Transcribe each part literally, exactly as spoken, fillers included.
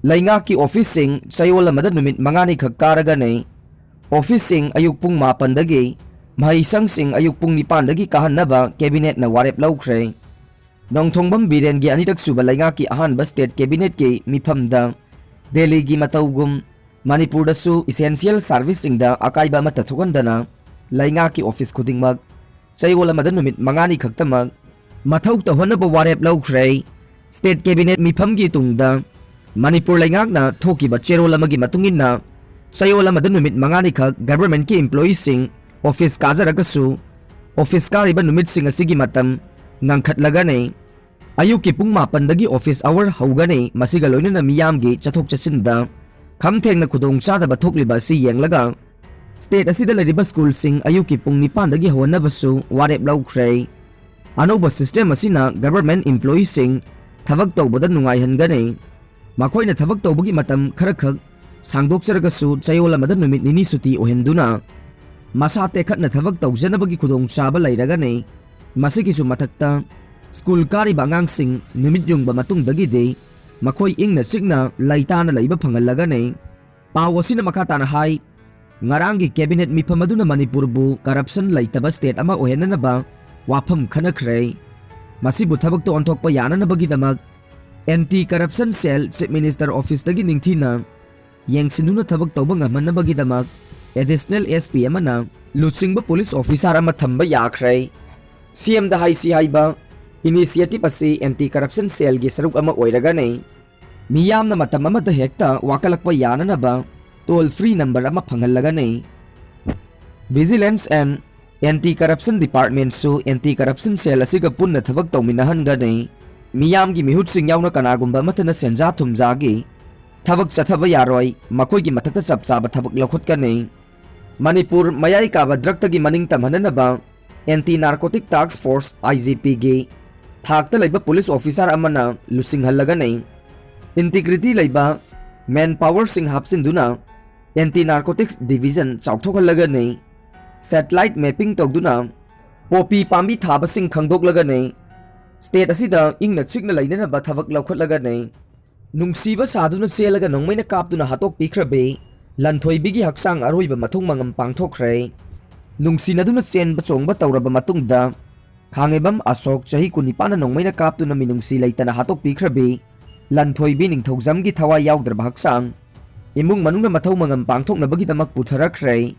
ꯂꯩꯉꯥꯛꯀꯤ ꯑꯣꯐꯤꯁꯁꯤꯡ ꯆꯌꯣꯜ ꯑꯃꯗ ꯅꯨꯃꯤꯠ ꯃꯉꯥꯅꯤ ꯈꯛ ꯀꯥꯔꯒꯅꯤ꯫ ꯑꯣꯐꯤꯁꯁꯤꯡ ꯑꯌꯨꯛ ꯄꯨꯡ ꯃꯥꯄꯟꯗꯒꯤ, ꯃꯍꯩꯁꯪꯁꯤꯡ ꯑꯌꯨꯛ ꯄꯨꯡ ꯅꯤꯄꯥꯟꯗꯒꯤ ꯀꯥꯍꯟꯅꯕ ꯀꯦꯕꯤꯅꯦꯠꯅ ꯋꯥꯔꯦꯞ ꯂꯧꯈ꯭ꯔꯦ꯫ ꯅꯣꯡꯊꯣꯡꯕꯝ ꯕꯤꯔꯦꯟꯒꯤ ꯑꯅꯤꯔꯛ ꯁꯨꯕ ꯂꯩꯉꯥꯛꯀꯤ ꯑꯍꯥꯟꯕ ꯁ꯭ꯇꯦꯠ ꯀꯦꯕꯤꯅꯦꯠꯀꯤ ꯃꯤꯐꯝꯗ ꯗꯦꯜꯂꯤꯒꯤ ꯃꯇꯧꯒꯨꯝ ꯃꯅꯤꯄꯨꯔꯗꯁꯨ ꯏꯁꯦꯟꯁꯤꯌꯦꯜ ꯁꯥꯔꯚꯤꯁꯁꯤꯡꯗ ꯑꯀꯥꯏꯕ ꯑꯃꯠꯇ ꯊꯣꯛꯍꯟꯗꯅ ꯂꯩꯉꯥꯛꯀꯤ ꯑꯣꯐꯤꯁ ꯈꯨꯗꯤꯡꯃꯛ ꯆꯌꯣꯜ ꯑꯃꯗ ꯅꯨꯃꯤꯠ ꯃꯉꯥꯅꯤ ꯈꯛꯇꯃꯛ ꯃꯊꯧ ꯇꯧꯍꯟꯅꯕ ꯋꯥꯔꯦꯞ ꯂꯧꯈ꯭ꯔꯦ꯫ ꯁ꯭ꯇꯦꯠ ꯀꯦꯕꯤꯅꯦꯠ ꯃꯤꯐꯝꯒꯤ ꯇꯨꯡꯗ ꯃꯅꯤꯄꯨꯔ ꯂꯩꯉꯥꯛꯅ ꯊꯣꯛꯈꯤꯕ ꯆꯦꯔꯣꯜ ꯑꯃꯒꯤ ꯃꯇꯨꯡ ꯏꯟꯅ ꯆꯌꯣꯜ ꯑꯃꯗ ꯅꯨꯃꯤꯠ ꯃꯉꯥꯅꯤꯈꯛ ꯒꯚꯔꯟꯃꯦꯟꯠꯀꯤ ꯏꯝꯄ꯭ꯂꯣꯌꯤꯁꯤꯡ ꯑꯣꯐꯤꯁ ꯀꯥꯖꯔꯒꯁꯨ ꯑꯣꯐꯤꯁ ꯀꯥꯔꯤꯕ ꯅꯨꯃꯤꯠꯁꯤꯡ ꯑꯁꯤꯒꯤ ꯃꯇꯝ ꯉꯟꯈꯠꯂꯒꯅꯤ꯫ ꯑꯌꯨꯛꯀꯤ ꯄꯨꯡ ꯃꯥꯄꯟꯗꯒꯤ ꯑꯣꯐꯤꯁ ꯑꯋꯔ ꯍꯧꯒꯅꯤ꯫ ꯃꯁꯤꯒ ꯂꯣꯏꯅꯅ ꯃꯤꯌꯥꯝꯒꯤ ꯆꯠꯊꯣꯛ ꯆꯠꯁꯤꯟꯗ ꯈꯝ ꯊꯦꯡꯅ ꯈꯨꯗꯣꯡ ꯆꯥꯗꯕ ꯊꯣꯛꯂꯤꯕ ꯑꯁꯤ ꯌꯦꯡꯂꯒ ꯁ꯭ꯇꯦꯠ ꯑꯁꯤꯗ ꯂꯩꯔꯤꯕ ꯁ꯭ꯀꯨꯜꯁꯤꯡ ꯑꯌꯨꯛꯀꯤ ꯄꯨꯡ ꯅꯤꯄꯥꯟꯗꯒꯤ ꯍꯧꯍꯟꯅꯕꯁꯨ ꯋꯥꯔꯦꯞ ꯂꯧꯈ꯭ꯔꯦ꯫ ꯑꯅꯧꯕ ꯁꯤꯁꯇꯦꯝ ꯑꯁꯤꯅ ꯒꯚꯔꯟꯃꯦꯟꯠ ꯏꯝꯄ꯭ꯂꯣꯌꯤꯁꯤꯡ ꯊꯕꯛ ꯇꯧꯕꯗ ꯅꯨꯡꯉꯥꯏꯍꯟꯒꯅꯤ꯫ ꯃꯈꯣꯏꯅ ꯊꯕꯛ ꯇꯧꯕꯒꯤ ꯃꯇꯝ ꯈꯔꯈꯛ ꯁꯥꯡꯗꯣꯛꯆꯔꯒꯁꯨ ꯆꯌꯣꯜ ꯑꯃꯗ ꯅꯨꯃꯤꯠ ꯅꯤꯅꯤ ꯁꯨꯇꯤ ꯑꯣꯏꯍꯟꯗꯨꯅ ꯃꯁꯥ ꯇꯦꯛꯈꯠꯅ ꯊꯕꯛ ꯇꯧꯖꯅꯕꯒꯤ ꯈꯨꯗꯣꯡꯆꯥꯕ ꯂꯩꯔꯒꯅꯤ꯫ ꯃꯁꯤꯒꯤꯁꯨ ꯃꯊꯛꯇ ꯁ꯭ꯀꯨꯜ ꯀꯥꯔꯤꯕ ꯑꯉꯥꯡꯁꯤꯡ ꯅꯨꯃꯤꯠ ꯌꯨꯡꯕ ꯃꯇꯨꯡꯗꯒꯤꯗꯤ ꯃꯈꯣꯏ ꯏꯪꯅ ꯆꯤꯛꯅ ꯂꯩꯇꯥꯅ ꯂꯩꯕ ꯐꯪꯍꯜꯂꯒꯅꯤ꯫ ꯄꯥꯎ ꯑꯁꯤꯅ ꯃꯈꯥ ꯇꯥꯅ ꯍꯥꯏ, ꯉꯔꯥꯡꯒꯤ ꯀꯦꯕꯤꯅꯦꯠ ꯃꯤꯐꯝ ꯑꯗꯨꯅ ꯃꯅꯤꯄꯨꯔꯕꯨ ꯀꯔꯞꯁꯟ ꯂꯩꯇꯕ ꯁ꯭ꯇꯦꯠ ꯑꯃ ꯑꯣꯏꯍꯟꯅꯅꯕ ꯋꯥꯐꯝ ꯈꯟꯅꯈ꯭ꯔꯦ꯫ ꯃꯁꯤꯕꯨ ꯊꯕꯛꯇ ꯑꯣꯟꯊꯣꯛꯄ ꯌꯥꯅꯅꯕꯒꯤꯗꯃꯛ ꯑꯦꯟꯇꯤ ꯀꯔꯞꯁꯟ ꯁꯦꯜ ꯆꯤꯐ ꯃꯤꯅꯤꯁꯇꯔ ꯑꯣꯐꯤꯁꯇꯒꯤ ꯅꯤꯡꯊꯤꯅ ꯌꯦꯡꯁꯤꯟꯗꯨꯅ ꯊꯕꯛ ꯇꯧꯕ ꯉꯝꯍꯟꯅꯕꯒꯤꯗꯃꯛ ꯑꯦꯗꯤꯁꯅꯦꯜ ꯑꯦꯁ ꯄꯤ ꯑꯃꯅ ꯂꯨꯆꯤꯡꯕ ꯄꯨꯂꯤꯁ ꯑꯣꯐꯤꯁꯥꯔ ꯑꯃ ꯊꯝꯕ ꯌꯥꯈ꯭ꯔꯦ꯫ ꯁꯤ ꯑꯦꯝꯗ ꯍꯥꯏꯁꯤ ꯍꯥꯏꯕ ꯏꯅꯤꯁꯤꯌꯦꯇꯤꯚ ꯑꯁꯤ ꯑꯦꯟꯇꯤ ꯀꯔꯞꯁꯟ ꯁꯦꯜꯒꯤ ꯁꯔꯨꯛ ꯑꯃ ꯑꯣꯏꯔꯒꯅꯤ꯫ ꯃꯤꯌꯥꯝꯅ ꯃꯇꯝ ꯑꯃꯗ ꯍꯦꯛꯇ ꯋꯥꯀꯠꯂꯛꯄ ꯌꯥꯅꯅꯕ ꯇꯣꯜ ꯐ꯭ꯔꯤ ꯅꯝꯕꯔ ꯑꯃ ꯐꯪꯍꯜꯂꯒꯅꯤ꯫ ꯚꯤꯖꯤꯂꯦꯟꯁ ꯑꯦꯟ ꯑꯦꯟꯇꯤ ꯀꯔꯞꯁꯟ ꯗꯤꯄꯥꯔꯠꯃꯦꯟꯠꯁꯨ ꯑꯦꯟꯇꯤ ꯀꯔꯞꯁꯟ ꯁꯦꯜ ꯑꯁꯤꯒ ꯄꯨꯟꯅ ꯊꯕꯛ ꯇꯧꯃꯤꯟꯅꯍꯟꯒꯅꯤ꯫ ꯃꯤꯌꯥꯝꯒꯤ ꯃꯤꯍꯨꯠꯁꯤꯡ ꯌꯥꯎꯅ ꯀꯅꯥꯒꯨꯝꯕ ꯑꯃꯠꯇꯅ ꯁꯦꯟꯖꯥ ꯊꯨꯝꯖꯥꯒꯤ ꯊꯕꯛ ꯆꯠꯊꯕ ꯌꯥꯔꯣꯏ꯫ ꯃꯈꯣꯏꯒꯤ ꯃꯊꯛꯇ ꯆꯞ ꯆꯥꯕ ꯊꯕꯛ ꯂꯧꯈꯠꯀꯅꯤ꯫ ꯃꯅꯤꯄꯨꯔ ꯃꯌꯥꯏ ꯀꯥꯕ ꯗ꯭ꯔꯒꯇꯒꯤ ꯃꯅꯤꯡ ꯇꯝꯍꯟꯅꯅꯕ ꯑꯦꯟꯇꯤ ꯅꯥꯔꯀꯣꯇꯤꯛ ꯇꯥꯛꯁ ꯐꯣꯔꯁ, ꯑꯥꯏ ꯖꯤ ꯄꯤꯒꯤ ꯊꯥꯛꯇ ꯂꯩꯕ ꯄꯨꯂꯤꯁ ꯑꯣꯐꯤꯁꯥꯔ ꯑꯃꯅ ꯂꯨꯆꯤꯡꯍꯜꯂꯒꯅꯤ꯫ ꯏꯟꯇꯤꯒ꯭ꯔꯤꯇꯤ ꯂꯩꯕ ꯃꯦꯟ ꯄꯥꯋꯔꯁꯤꯡ ꯍꯥꯞꯆꯤꯟꯗꯨꯅ ꯑꯦꯟꯇꯤ ꯅꯥꯔꯀꯣꯇꯤꯛꯁ ꯗꯤꯚꯤꯖꯟ ꯆꯥꯎꯊꯣꯛꯍꯜꯂꯒꯅꯤ꯫ ꯁꯦꯇꯦꯂꯥꯏꯠ ꯃꯦꯞꯄꯤꯡ ꯇꯧꯗꯨꯅ ꯄꯣꯄꯤ ꯄꯥꯝꯕꯤ ꯊꯥꯕꯁꯤꯡ ꯈꯪꯗꯣꯛꯂꯒꯅꯤ꯫ ꯁ꯭ꯇꯦꯠ ꯑꯁꯤꯗ ꯏꯪꯅ ꯆꯤꯛꯅ ꯂꯩꯅꯅꯕ ꯊꯕꯛ ꯂꯧꯈꯠꯂꯒꯅꯤ꯫ ꯅꯨꯡꯁꯤꯕ ꯁꯥꯗꯨꯅ ꯆꯦꯜꯂꯒ ꯅꯣꯡꯃꯩꯅ ꯀꯥꯞꯇꯨꯅ ꯍꯥꯠꯇꯣꯛꯄꯤꯈ꯭ꯔꯕꯤ ꯂꯟꯊꯣꯏꯕꯤꯒꯤ ꯍꯛꯆꯥꯡ ꯑꯔꯣꯏꯕ ꯃꯊꯧ ꯃꯉꯝ ꯄꯥꯡꯊꯣꯛꯈ꯭ꯔꯦ꯫ ꯅꯨꯡꯁꯤꯅꯗꯨꯅ ꯆꯦꯟꯕ ꯆꯣꯡꯕ ꯇꯧꯔꯕ ꯃꯇꯨꯡꯗ, ꯈꯥꯡꯉꯦꯝꯕꯝ ꯑꯁꯣꯛ, ꯆꯍꯤ ꯀꯨꯟꯅꯤꯄꯥꯟꯅ ꯅꯣꯡꯃꯩꯅ ꯀꯥꯞꯇꯨꯅ ꯃꯤꯅꯨꯡꯁꯤ ꯂꯩꯇꯅ ꯍꯥꯠꯇꯣꯛꯄꯤꯈ꯭ꯔꯕꯤ ꯂꯟꯊꯣꯏꯕꯤ ꯅꯤꯡꯊꯧꯖꯝꯒꯤ ꯊꯋꯥꯏ ꯌꯥꯎꯗ꯭ꯔꯕ ꯍꯛꯆꯥꯡ ꯏꯃꯨꯡ ꯃꯅꯨꯡꯅ ꯃꯊꯧ ꯃꯉꯝ ꯄꯥꯡꯊꯣꯛꯅꯕꯒꯤꯗꯃꯛ ꯄꯨꯊꯔꯛꯈ꯭ꯔꯦ꯫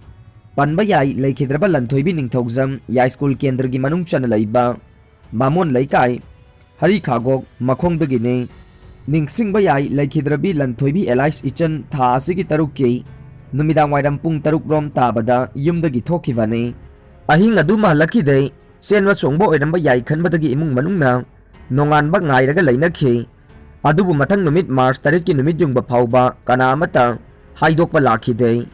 ꯄꯟꯕ ꯌꯥꯏ, ꯂꯩꯈꯤꯗ꯭ꯔꯕ ꯂꯟꯊꯣꯏꯕꯤ ꯅꯤꯡꯊꯧꯖꯝ ꯌꯥꯏꯁ꯭ꯀꯨꯜ ꯀꯦꯟꯗ꯭ꯔꯒꯤ ꯃꯅꯨꯡ ꯆꯟꯅ ꯂꯩꯕ ꯕꯥꯃꯣꯟ ꯂꯩꯀꯥꯏ, ꯍꯔꯤꯈꯥꯒꯣꯛ ꯃꯈꯣꯡꯗꯒꯤꯅꯤ꯫ ꯅꯤꯡꯁꯤꯡꯕ ꯌꯥꯏ, ꯂꯩꯈꯤꯗ꯭ꯔꯕꯤ ꯂꯟꯊꯣꯏꯕꯤ ꯑꯦꯂꯥꯏꯁ ꯏꯆꯟ ꯊꯥ ꯑꯁꯤꯒꯤ ꯇꯔꯨꯛꯀꯤ ꯅꯨꯃꯤꯗꯥꯡ ꯋꯥꯏꯔꯝ ꯄꯨꯡ ꯇꯔꯨꯛ ꯔꯣꯝ ꯇꯥꯕꯗ ꯌꯨꯝꯗꯒꯤ ꯊꯣꯛꯈꯤꯕꯅꯤ꯫ ꯑꯍꯤꯡ ꯑꯗꯨ ꯃꯍꯜꯂꯛꯈꯤꯗꯦ꯫ ꯆꯦꯟꯕ ꯆꯣꯡꯕ ꯑꯣꯏꯔꯝꯕ ꯌꯥꯏ ꯈꯟꯕꯗꯒꯤ ꯏꯃꯨꯡ ꯃꯅꯨꯡꯅ ꯅꯣꯡꯉꯥꯟꯕ ꯉꯥꯏꯔꯒ ꯂꯩꯅꯈꯤ꯫ ꯑꯗꯨꯕꯨ ꯃꯊꯪ ꯅꯨꯃꯤꯠ ꯃꯥꯔꯆ ꯇꯔꯦꯠꯀꯤ ꯅꯨꯃꯤꯠ ꯌꯨꯡꯕ ꯐꯥꯎꯕ ꯀꯅꯥ ꯑꯃꯠꯇ ꯍꯥꯏꯗꯣꯛꯄ ꯂꯥꯛꯈꯤꯗꯦ꯫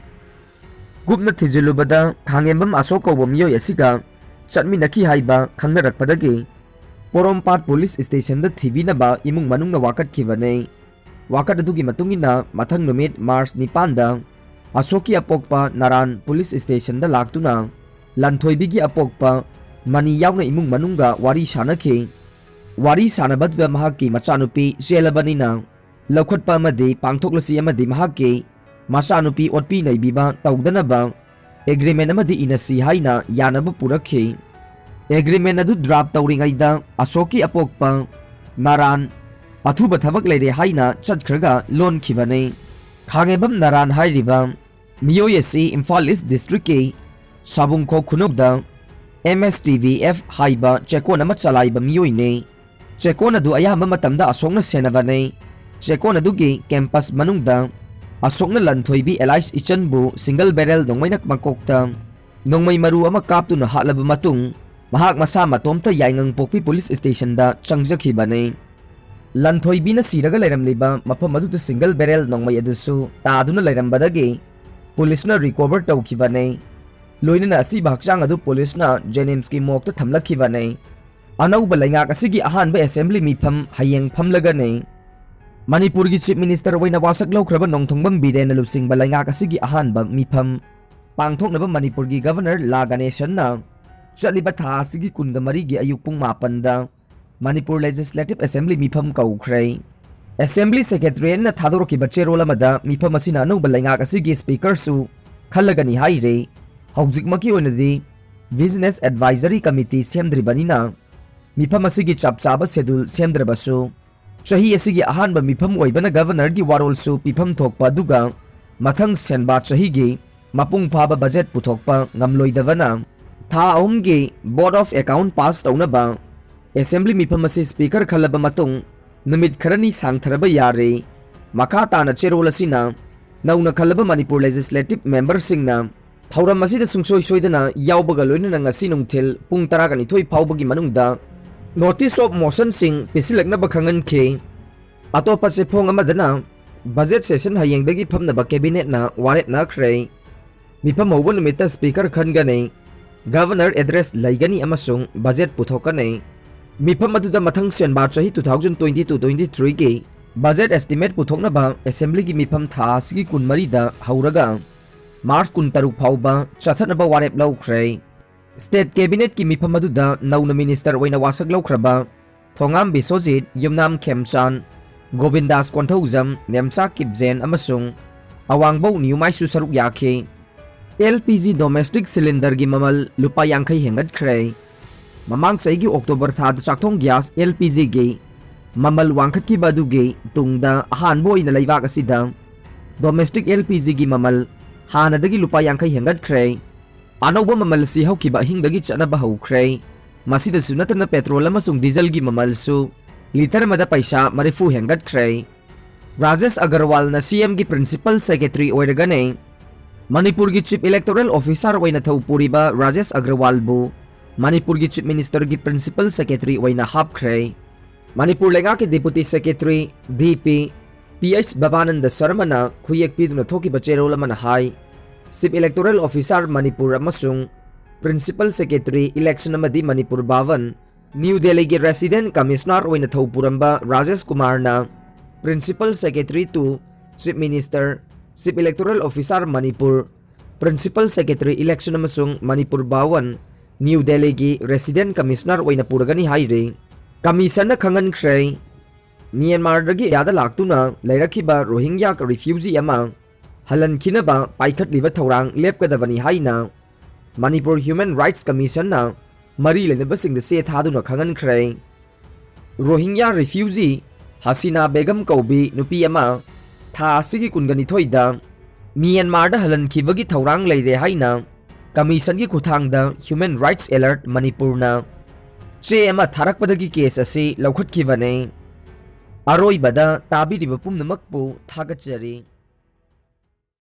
ꯀꯨꯞꯅ ꯊꯤꯖꯤꯜꯂꯨꯕꯗ ꯈꯥꯡꯉꯦꯝꯕꯝ ꯑꯁꯣꯛ ꯀꯧꯕ ꯃꯤꯑꯣꯏ ꯑꯁꯤꯒ ꯆꯠꯃꯤꯟꯅꯈꯤ ꯍꯥꯏꯕ ꯈꯪꯅꯔꯛꯄꯗꯒꯤ ꯄꯣꯔꯣꯝꯄꯥꯠ ꯄꯨꯂꯤꯁ ꯁ꯭ꯇꯦꯁꯟꯗ ꯊꯤꯕꯤꯅꯕ ꯏꯃꯨꯡ ꯃꯅꯨꯡꯅ ꯋꯥꯀꯠꯈꯤꯕꯅꯤ꯫ ꯋꯥꯀꯠ ꯑꯗꯨꯒꯤ ꯃꯇꯨꯡ ꯏꯟꯅ ꯃꯊꯪ ꯅꯨꯃꯤꯠ ꯃꯥꯔꯆ ꯅꯤꯄꯥꯟꯗ ꯑꯁꯣꯛꯀꯤ ꯑꯄꯣꯛꯄ ꯅꯥꯔꯥꯟ ꯄꯨꯂꯤꯁ ꯁ꯭ꯇꯦꯁꯟꯗ ꯂꯥꯛꯇꯨꯅ ꯂꯟꯊꯣꯏꯕꯤꯒꯤ ꯑꯄꯣꯛꯄ ꯃꯅꯤ ꯌꯥꯎꯅ ꯏꯃꯨꯡ ꯃꯅꯨꯡꯒ ꯋꯥꯔꯤ ꯁꯥꯅꯈꯤ꯫ ꯋꯥꯔꯤ ꯁꯥꯅꯕꯗꯨꯗ ꯃꯍꯥꯛꯀꯤ ꯃꯆꯥꯅꯨꯄꯤ ꯆꯦꯜꯂꯕꯅꯤꯅ ꯂꯧꯈꯠꯄ ꯑꯃꯗꯤ ꯄꯥꯡꯊꯣꯛꯂꯁꯤ ꯑꯃꯗꯤ ꯃꯍꯥꯛꯀꯤ ꯃꯆꯥꯅꯨꯄꯤ ꯑꯣꯠꯄꯤ ꯅꯩꯕꯤꯕ ꯇꯧꯗꯅꯕ ꯑꯦꯒ꯭ꯔꯤꯃꯦꯟ ꯑꯃꯗꯤ ꯏꯅꯁꯤ ꯍꯥꯏꯅ ꯌꯥꯅꯕ ꯄꯨꯔꯛꯈꯤ꯫ ꯑꯦꯒ꯭ꯔꯤꯃꯦꯟ ꯑꯗꯨ ꯗ꯭ꯔꯥꯐ ꯇꯧꯔꯤꯉꯩꯗ ꯑꯁꯣꯛꯀꯤ ꯑꯄꯣꯛꯄ ꯅꯥꯔꯥꯟ ꯑꯊꯨꯕ ꯊꯕꯛ ꯂꯩꯔꯦ ꯍꯥꯏꯅ ꯆꯠꯈ꯭ꯔꯒ ꯂꯣꯟꯈꯤꯕꯅꯤ꯫ ꯈꯥꯡꯉꯦꯝꯕꯝ ꯅꯥꯔꯥꯟ ꯍꯥꯏꯔꯤꯕ ꯃꯤꯑꯣꯏ ꯑꯁꯤ ꯏꯝꯐꯥꯜ ꯏꯁ ꯗꯤꯁꯇ꯭ꯔꯤꯛꯀꯤ ꯁꯥꯕꯨꯡꯈꯣꯛ ꯈꯨꯅꯧꯗ ꯑꯦꯝ ꯑꯦꯁ ꯇꯤ ꯚꯤ ꯑꯦꯐ ꯍꯥꯏꯕ ꯆꯦꯛꯀꯣꯟ ꯑꯃ ꯆꯂꯥꯏꯕ ꯃꯤꯑꯣꯏꯅꯤ꯫ ꯆꯦꯛꯀꯣꯟ ꯑꯗꯨ ꯑꯌꯥꯝꯕ ꯃꯇꯝꯗ ꯑꯁꯣꯛꯅ ꯁꯦꯟꯅꯕꯅꯤ꯫ ꯆꯦꯛꯀꯣꯟ ꯑꯗꯨꯒꯤ ꯀꯦꯝꯄꯁ ꯃꯅꯨꯡꯗ ꯑꯁꯣꯛꯅ ꯂꯟꯊꯣꯏꯕꯤ ꯑꯦꯂꯥꯏꯁ ꯏꯆꯟꯕꯨ ꯁꯤꯡꯒꯜ ꯕꯦꯔꯦꯜ ꯅꯣꯡꯃꯩꯅ ꯃꯀꯣꯛꯇ ꯅꯣꯡꯃꯩ ꯃꯔꯨ ꯑꯃ ꯀꯥꯞꯇꯨꯅ ꯍꯥꯠꯂꯕ ꯃꯇꯨꯡ, ꯃꯍꯥꯛ ꯃꯁꯥ ꯃꯇꯣꯝꯇ ꯌꯥꯏꯉꯪꯄꯣꯛꯄꯤ ꯄꯨꯂꯤꯁ ꯁ꯭ꯇꯦꯁꯟꯗ ꯆꯪꯖꯈꯤꯕꯅꯤ꯫ ꯂꯟꯊꯣꯏꯕꯤꯅ ꯁꯤꯔꯒ ꯂꯩꯔꯝꯂꯤꯕ ꯃꯐꯝ ꯑꯗꯨꯗ ꯁꯤꯡꯒꯜ ꯕꯦꯔꯦꯜ ꯅꯣꯡꯃꯩ ꯑꯗꯨꯁꯨ ꯇꯥꯗꯨꯅ ꯂꯩꯔꯝꯕꯗꯒꯤ ꯄꯨꯂꯤꯁꯅ ꯔꯤꯀꯣꯚꯔ ꯇꯧꯈꯤꯕꯅꯤ꯫ ꯂꯣꯏꯅꯅ ꯑꯁꯤꯕ ꯍꯛꯆꯥꯡ ꯑꯗꯨ ꯄꯨꯂꯤꯁꯅ ꯖꯦꯅꯤꯝꯁꯀꯤ ꯃꯣꯔꯒꯇ ꯊꯝꯂꯛꯈꯤꯕꯅꯤ꯫ ꯑꯅꯧꯕ ꯂꯩꯉꯥꯛ ꯑꯁꯤꯒꯤ ꯑꯍꯥꯟꯕ ꯑꯦꯁꯦꯝꯕ꯭ꯂꯤ ꯃꯤꯐꯝ ꯍꯌꯦꯡ ꯐꯝꯂꯒꯅꯤ꯫ ꯃꯅꯤꯄꯨꯔꯒꯤ ꯆꯤꯐ ꯃꯤꯅꯤꯁꯇꯔ ꯑꯣꯏꯅ ꯋꯥꯁꯛ ꯂꯧꯈ꯭ꯔꯕ ꯅꯣꯡꯊꯣꯡꯕꯝ ꯕꯤꯔꯦꯟꯅ ꯂꯨꯆꯤꯡꯕ ꯂꯩꯉꯥꯛ ꯑꯁꯤꯒꯤ ꯑꯍꯥꯟꯕ ꯃꯤꯐꯝ ꯄꯥꯡꯊꯣꯛꯅꯕ ꯃꯅꯤꯄꯨꯔꯒꯤ ꯒꯚꯔꯅꯔ ꯂꯥ ꯒꯅꯦꯁꯟꯅ ꯆꯠꯂꯤꯕ ꯊꯥ ꯑꯁꯤꯒꯤ ꯀꯨꯟꯒ ꯃꯔꯤꯒꯤ ꯑꯌꯨꯛ ꯄꯨꯡ ꯃꯥꯄꯟꯗ ꯃꯅꯤꯄꯨꯔ ꯂꯦꯖꯤꯁꯂꯦꯇꯤꯚ ꯑꯦꯁꯦꯝꯕ꯭ꯂꯤ ꯃꯤꯐꯝ ꯀꯧꯈ꯭ꯔꯦ꯫ Assembly Secretariatꯅ ꯊꯥꯗꯣꯔꯛꯈꯤꯕ ꯆꯦꯔꯣꯜ ꯑꯃꯗ ꯃꯤꯐꯝ ꯑꯁꯤꯅ ꯑꯅꯧꯕ ꯂꯩꯉꯥꯛ ꯑꯁꯤꯒꯤ Speakerꯁꯨ ꯈꯜꯂꯒꯅꯤ ꯍꯥꯏꯔꯦ꯫ ꯍꯧꯖꯤꯛꯃꯛꯀꯤ ꯑꯣꯏꯅꯗꯤ Business Advisory Committee ꯁꯦꯝꯗ꯭ꯔꯤꯕꯅꯤꯅ ꯃꯤꯐꯝ ꯑꯁꯤꯒꯤ ꯆꯞ ꯆꯥꯕ schedule ꯁꯦꯝꯗ꯭ꯔꯕꯁꯨ, ꯆꯍꯤ ꯑꯁꯤꯒꯤ ꯑꯍꯥꯟꯕ ꯃꯤꯐꯝ ꯑꯣꯏꯕꯅ Governorꯒꯤ ꯋꯥꯔꯣꯜꯁꯨ ꯄꯤꯐꯝ ꯊꯣꯛꯄ ꯑꯗꯨꯒ ꯃꯊꯪ ꯁꯦꯟꯕꯥ ꯆꯍꯤꯒꯤ ꯃꯄꯨꯡ ꯐꯥꯕ budget ꯄꯨꯊꯣꯛꯄ ꯉꯝꯂꯣꯏꯗꯕꯅ ꯊꯥ ꯑꯍꯨꯝꯒꯤ Vote of Account pass ꯇꯧꯅꯕ Assembly ꯃꯤꯐꯝ ꯑꯁꯤ Speaker ꯈꯜꯂꯕ ꯃꯇꯨꯡ ꯅꯨꯃꯤꯠ ꯈꯔꯅꯤ ꯁꯥꯡꯊꯔꯕ ꯌꯥꯔꯦ꯫ ꯃꯈꯥ ꯇꯥꯅ ꯆꯦꯔꯣꯜ ꯑꯁꯤꯅ ꯅꯧꯅ ꯈꯜꯂꯕ ꯃꯅꯤꯄꯨꯔ Legislative Memberꯁꯤꯡꯅ ꯊꯧꯔꯝ ꯑꯁꯤꯗ ꯁꯨꯡꯁꯣꯏ ꯁꯣꯏꯗꯅ ꯌꯥꯎꯕꯒ ꯂꯣꯏꯅꯅ ꯉꯁꯤ ꯅꯨꯡꯊꯤꯜ ꯄꯨꯡ ꯇꯔꯥꯒ ꯅꯤꯊꯣꯏ ꯐꯥꯎꯕꯒꯤ ꯃꯅꯨꯡꯗ Notice of Motionꯁꯤꯡ ꯄꯤꯁꯤꯜꯂꯛꯅꯕ ꯈꯪꯍꯟꯈꯤ꯫ ꯑꯇꯣꯞꯄ ꯆꯦꯐꯣꯡ ꯑꯃꯗꯅ budget session ꯍꯌꯦꯡꯗꯒꯤ ꯐꯝꯅꯕ Cabinetꯅ ꯋꯥꯔꯦꯞ ꯅꯈ꯭ꯔꯦ꯫ ꯃꯤꯐꯝ ꯍꯧꯕ ꯅꯨꯃꯤꯠꯇ Speaker ꯈꯟꯒꯅꯤ, Governor address ꯂꯩꯒꯅꯤ ꯑꯃꯁꯨꯡ budget ꯄꯨꯊꯣꯛꯀꯅꯤ꯫ ꯃꯤꯐꯝ ꯑꯗꯨꯗ ꯃꯊꯪ ꯁꯦꯟꯕꯥ ꯆꯍꯤ two thousand twenty-two twenty-threeꯒꯤ budget estimate ꯄꯨꯊꯣꯛꯅꯕ Assemblyꯒꯤ ꯃꯤꯐꯝ ꯊꯥ ꯑꯁꯤꯒꯤ ꯀꯨꯟꯃꯔꯤꯗ ꯍꯧꯔꯒ March ꯀꯨꯟꯇꯔꯨꯛ ꯐꯥꯎꯕ ꯆꯠꯊꯅꯕ ꯋꯥꯔꯦꯞ ꯂꯧꯈ꯭ꯔꯦ꯫ State Cabinetꯀꯤ ꯃꯤꯐꯝ ꯑꯗꯨꯗ ꯅꯧꯅ Minister ꯑꯣꯏꯅ ꯋꯥꯁꯛ ꯂꯧꯈ꯭ꯔꯕ ꯊꯣꯉꯥꯝ ꯕꯤꯁ꯭ꯋꯖꯤꯠ, ꯌꯨꯝꯅꯥꯝ ꯈꯦꯝꯆꯥꯟ, ꯒꯣꯕꯤꯟꯗꯥꯁ ꯀꯣꯟꯊꯧꯖꯝ, ꯅꯦꯝꯆꯥ ꯀꯤꯞꯖꯦꯟ ꯑꯃꯁꯨꯡ ꯑꯋꯥꯡꯕꯧ ꯅ꯭ꯌꯨꯃꯥꯏꯁꯨ ꯁꯔꯨꯛ ꯌꯥꯈꯤ꯫ LPG domestic cylinderꯒꯤ ꯃꯃꯜ ꯂꯨꯄꯥ ꯌꯥꯡꯈꯩ ꯍꯦꯟꯒꯠꯈ꯭ꯔꯦ꯫ ꯃꯃꯥꯡ ꯆꯍꯤꯒꯤ October ꯊꯥꯗ ꯆꯥꯛꯊꯣꯡ gas LPGꯒꯤ ꯃꯃꯜ ꯋꯥꯡꯈꯠꯈꯤꯕ ꯑꯗꯨꯒꯤ ꯇꯨꯡꯗ ꯑꯍꯥꯟꯕ ꯑꯣꯏꯅ ꯂꯩꯕꯥꯛ ꯑꯁꯤꯗ domestic LPGꯒꯤ ꯃꯃꯜ ꯍꯥꯟꯅꯗꯒꯤ ꯂꯨꯄꯥ ꯌꯥꯡꯈꯩ ꯍꯦꯟꯒꯠꯈ꯭ꯔꯦ꯫ ꯑꯅꯧꯕ ꯃꯃꯜ ꯑꯁꯤ ꯍꯧꯈꯤꯕ ꯑꯍꯤꯡꯗꯒꯤ ꯆꯠꯅꯕ ꯍꯧꯈ꯭ꯔꯦ꯫ ꯃꯁꯤꯗꯁꯨ ꯅꯠꯇꯅ petrol ꯑꯃꯁꯨꯡ dieselꯒꯤ ꯃꯃꯜꯁꯨ litre ꯑꯃꯗ ꯄꯩꯁꯥ ꯃꯔꯤꯐꯨ ꯍꯦꯟꯒꯠꯈ꯭ꯔꯦ꯫ ꯔꯥꯖꯦꯁ ꯑꯒꯔꯋꯥꯜꯅ CMꯒꯤ Principal Secretary ꯑꯣꯏꯔꯒꯅꯤ꯫ ꯃꯅꯤꯄꯨꯔꯒꯤ Chief Electoral Officer ꯑꯣꯏꯅ ꯊꯧ ꯄꯨꯔꯤꯕ ꯔꯥꯖꯦꯁ ꯑꯒꯔꯋꯥꯜꯕꯨ ꯃꯅꯤꯄꯨꯔꯒꯤ Chief Ministerꯒꯤ Principal Secretary ꯑꯣꯏꯅ ꯍꯥꯞꯈ꯭ꯔꯦ꯫ ꯃꯅꯤꯄꯨꯔ ꯂꯩꯉꯥꯛꯀꯤ Deputy Secretary, DP, P H ꯕꯕꯥꯅꯟꯗ ꯁꯔꯃꯅ ꯈꯨꯌꯦꯛ ꯄꯤꯗꯨꯅ ꯊꯣꯛꯈꯤꯕ ꯆꯦꯔꯣꯜ ꯑꯃꯅ ꯍꯥꯏ, Chief Electoral Officer ꯃꯅꯤꯄꯨꯔ ꯑꯃꯁꯨꯡ Principal Secretary election ꯑꯃꯗꯤ ꯃꯅꯤꯄꯨꯔ ꯚꯥꯋꯟ, ꯅ꯭ꯌꯨ ꯗꯦꯜꯂꯤꯒꯤ Resident Commissioner ꯑꯣꯏꯅ ꯊꯧ ꯄꯨꯔꯝꯕ ꯔꯥꯖꯦꯁ ꯀꯨꯃꯥꯔꯅ Principal Secretary to Chief Minister, Chief Electoral Officer Manipur, Principal Secretary election ꯑꯃꯁꯨꯡ ꯃꯅꯤꯄꯨꯔ ꯚꯥꯋꯟ, ꯅ꯭ꯌꯨ ꯗꯦꯜꯂꯤꯒꯤ Resident Commissioner ꯑꯣꯏꯅ ꯄꯨꯔꯒꯅꯤ ꯍꯥꯏꯔꯤ꯫ Commissionꯅ ꯈꯪꯍꯟꯈ꯭ꯔꯦ, ꯃ꯭ꯌꯥꯟꯃꯥꯔꯗꯒꯤ ꯏꯟꯗꯤꯌꯥꯗ ꯂꯥꯛꯇꯨꯅ ꯂꯩꯔꯛꯈꯤꯕ ꯔꯣꯍꯤꯡꯒ꯭ꯌꯥ ꯔꯤꯐ꯭ꯌꯨꯖꯤ ꯑꯃ ꯍꯜꯍꯟꯈꯤꯅꯕ ꯄꯥꯏꯈꯠꯂꯤꯕ ꯊꯧꯔꯥꯡ ꯂꯦꯞꯀꯗꯕꯅꯤ ꯍꯥꯏꯅ ꯃꯅꯤꯄꯨꯔ ꯍ꯭ꯌꯨꯃꯦꯟ ꯔꯥꯏꯠꯁ ꯀꯃꯤꯁꯟꯅ ꯃꯔꯤ ꯂꯩꯅꯕꯁꯤꯡꯗ ꯆꯦ ꯊꯥꯗꯨꯅ ꯈꯪꯍꯟꯈ꯭ꯔꯦ꯫ ꯔꯣꯍꯤꯡꯒ꯭ꯌꯥ ꯔꯤꯐ꯭ꯌꯨꯖꯤ ꯍꯁꯤꯅꯥ ꯕꯦꯒꯝ ꯀꯧꯕꯤ ꯅꯨꯄꯤ ꯑꯃ ꯊꯥ ꯑꯁꯤꯒꯤ ꯀꯨꯟꯒ ꯅꯤꯊꯣꯏꯗ ꯃ꯭ꯌꯥꯟꯃꯥꯔꯗ ꯍꯜꯍꯟꯈꯤꯕꯒꯤ ꯊꯧꯔꯥꯡ ꯂꯩꯔꯦ ꯍꯥꯏꯅ ꯀꯃꯤꯁꯟꯒꯤ ꯈꯨꯠꯊꯥꯡꯗ ꯍ꯭ꯌꯨꯃꯦꯟ ꯔꯥꯏꯠꯁ ꯑꯦꯂꯔꯠ ꯃꯅꯤꯄꯨꯔꯅ ꯆꯦ ꯑꯃ ꯊꯥꯔꯛꯄꯗꯒꯤ ꯀꯦꯁ ꯑꯁꯤ ꯂꯧꯈꯠꯈꯤꯕꯅꯤ꯫ ꯑꯔꯣꯏꯕꯗ ꯇꯥꯕꯤꯔꯤꯕ ꯄꯨꯝꯅꯃꯛꯄꯨ ꯊꯥꯒꯠꯆꯔꯤ꯫